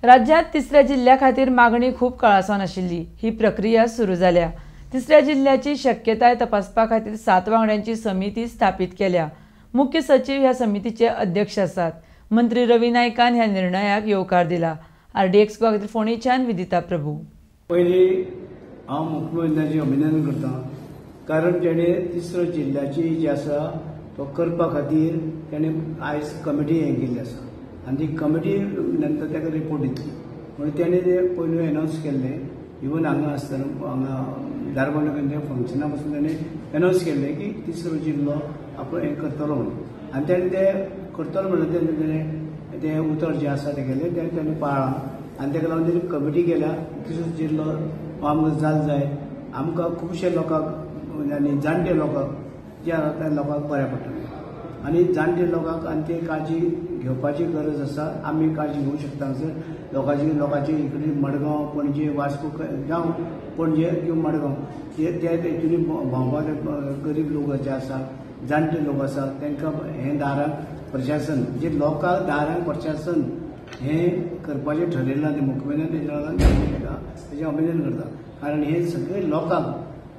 राज्यात तिसऱ्या जिल्ह्या खातीर मागणी खूब काळासावन आशिल्ली. ही प्रक्रिया सुरू जाल्या. तिसऱ्या जिल्ह्याची शक्यताय तपासपा खातीर 7 वांगड्यांची समिती स्थापीत केल्या. मुख्य सचीव ह्या समितीचे अध्यक्ष आसात. मंत्री रवी नायकान ह्या निर्णयाक येवकार दिला. आरडीएक्स गोवा खातीर फोंडेच्यान विदिता प्रभू. पयलीं हांव मुख्यमंत्र्याचें अभिनंदन करता, कारण तेणें तिसरो जिल्ल्याची जी आसा तो करपा खातीर तेणें आयज कमिटी हें केल्ली आसा आनी ती कमिटी नंतर ताका रिपोर्ट दितली. म्हणून तेणें तें पयलू एनावन्स केल्लें, इवन हांगा आसतना हांगा धारबांदोड्यां फंक्शना पासून तेणें एनावन्स केल्लें की तिसरो जिल्लो आपूण हें करतलो म्हणून. आनी तेणें तें करतलो म्हणून तेणें तें उतर जें आसा तें केलें, तें तेणें पाळ्ळां आनी ताका लागून तेणी कमिटी केल्या. तिसरो जिल्लो आमकां जाल जाय, आमकां खुबशे लोकांक आनी जाणटे लोकांक जे आसा त्या लोकांक बऱ्या पडटलें आनी जाणटे लोकांक आनी ते काळजी घेवपाची गरज आसा. आमी काळजी घेवंक शकता हांगसर लोकांची लोकांची इकडे मडगांव, पणजे, वास्को जावं पणजे किंवा मडगांव ते तेतून भोंवपाक गरीब लोक जे आसा, जाणटे लोक आसा, तांकां हें दारांक प्रशासन म्हणजे लोकांक दारांक प्रशासन हें करपाचें ठरयलां तें मुख्यमंत्र्यान तेजें लागून ताका तेजें अभिनंदन करता, कारण हें सगळें लोकांक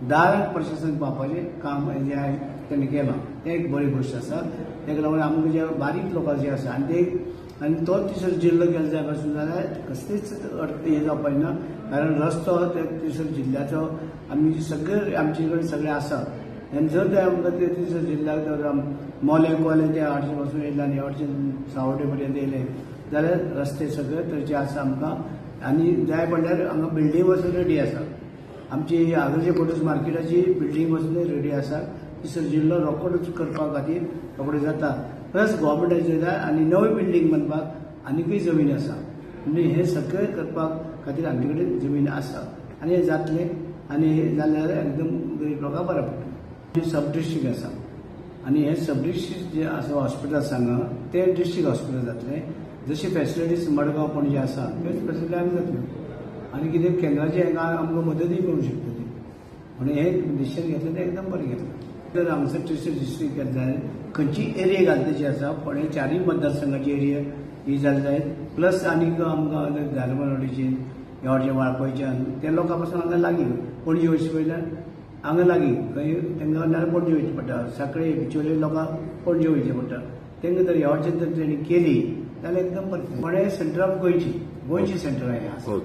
दारांक प्रशासन पावपाचें काम जें तेणें केलां तें एक बरी गोश्ट आसा. ताका लागून आमकां जे बारीक लोकां जे आसा आनी ते आनी तो तिसरो जिल्लो केलो जाय पासून जाल्यार कसलीच हें जावपाचें ना, कारण रस्तो ते तिसरो जिल्ल्याचो आमी सगळे आमचे कडेन सगळें आसा. आनी जर ते आमकां ते तिसरो जिल्ल्याक जर मोलें कोलें ते आडचे पासून येयले आनी अडचे सावटे पर्यंत येयले जाल्यार रस्ते सगळे तरेचे आसा आमकां. आनी जाय पडल्यार हांगा बिल्डींग वचून रेडी आसा, आमची आगरचे प्रोड्यूस मार्केटाची बिल्डींग वचून रेडी आसा. तिसरो जिल्लो रोखडोच करपा खातीर रोखडो जाता, प्लस गोवोरमेंटाची जाय आनी नवी बिल्डींग बांदपाक आनीकय जमीन आसा. म्हणजे हें सगळें करपा खातीर आमचे कडेन जमीन आसा आनी हें जातलें आनी जाल्यार एकदम गरीब लोकांक बरें पडटलें. सब डिस्ट्रिक्ट आसा आनी हें सब डिस्ट्रिक्ट जें आसा हॉस्पिटल आसा हांगा तें डिस्ट्रिक्ट हॉस्पिटल जातलें. जशी फेसिलिटीज मडगांव पणजे आसा त्योच फेसिलिटी हांगा जातल्यो आनी कितें केंद्राची हांगा आमकां मदतूय मेळूंक शकतली. म्हणून हें डिसिजन घेतलें तें एकदम बरें घेतलें. तर हांगसर तिसरो डिस्ट्रिक्ट केलें जाय, खंयची एरिया घालता जी आसा फोंडें चारूय मतदारसंघाची एरिया ही जाली जाय, प्लस आनीक आमकां धारबांदोडेची ह्या वटेन वाळपयच्यान ते लोकां पासून हांगा लागीं पणजे वचचे पयल्यान हांगा लागीं खंय तांकां नाल्यार पणजे वयचें पडटा, साखळे बिचोले लोकांक पणजे वयचें पडटा. तांकां जर ह्या वटेन जर तेणी केली जाल्यार एकदम बरें. फोंडें सेंटर ऑफ गोंयची गोंयची सेंटर आसा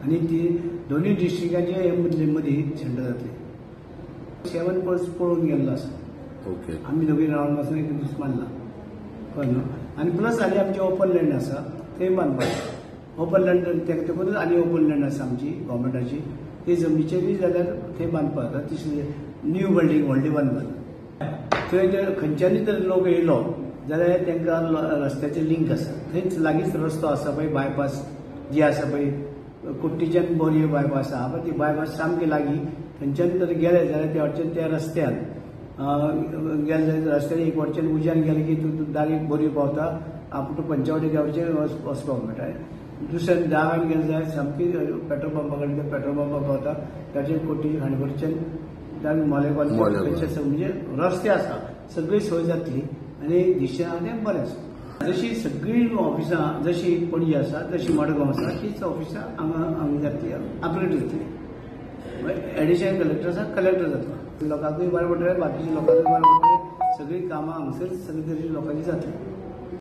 आनी ती दोनूय डिस्ट्रिक्टाचे मदीं सेंटर जातलें. 7 पर्स पळोवन गेल्लो आसा आमी दोगीय रावंड पासून एक दीस मारला, कळ्ळें न्हू. आनी प्लस आनी आमचें ओपन लँड आसा थंय बांदपाक ओपन लँड ताका तेकूनच आनी ओपन लँड आसा आमची गोवोरमेंटाची, ती जमनीचेरूय जाल्यार थंय बांदपाक तिसरी न्यू बिल्डींग व्हडली बांदपाक. थंय जर खंयच्यानूय जर लोक येयलो जाल्यार तांकां रस्त्याचें लिंक आसा, थंयच लागींच रस्तो आसा पळय बायपास जी आसा पळय कुट्टीच्यान बोरये बायपास आसा पळय ती बायपास सामकी लागीं, थंयच्यान जर गेले जाल्यार त्या वटच्यान त्या रस्त्यान गेले जाल्यार रस्त्यान एक वटच्यान उज्यान गेले की तूं डायरेक्ट बोरये पावता, आपूण पंचवटी त्या वटच्यान वचपाक मेळटा. दुसऱ्यान दाव्यान गेले जाल्यार सामकी पेट्रोल पंपा कडेन त्या पेट्रोल पंपा पावता, ताचेर कोटी खांडवरच्यान डायरेक्ट मोलें कॉलेज म्हणजे रस्ते आसा, सगळी सोय जातली आनी दिशा तें बरें आसा. जशी सगळीं ऑफिसां जशी पणजे आसा तशी मडगांव आसा तीच ऑफिसां हांगा हांगा जातली, अपग्रेड जातली. एडिशनल कलेक्टर आसा, कलेक्टर जातलो, लोकांकूय बरें पडटलें, बाकीच्या लोकांकूय बरें पडटलें, सगळीं कामां हांगसर सगळी तरेची लोकांची जातली.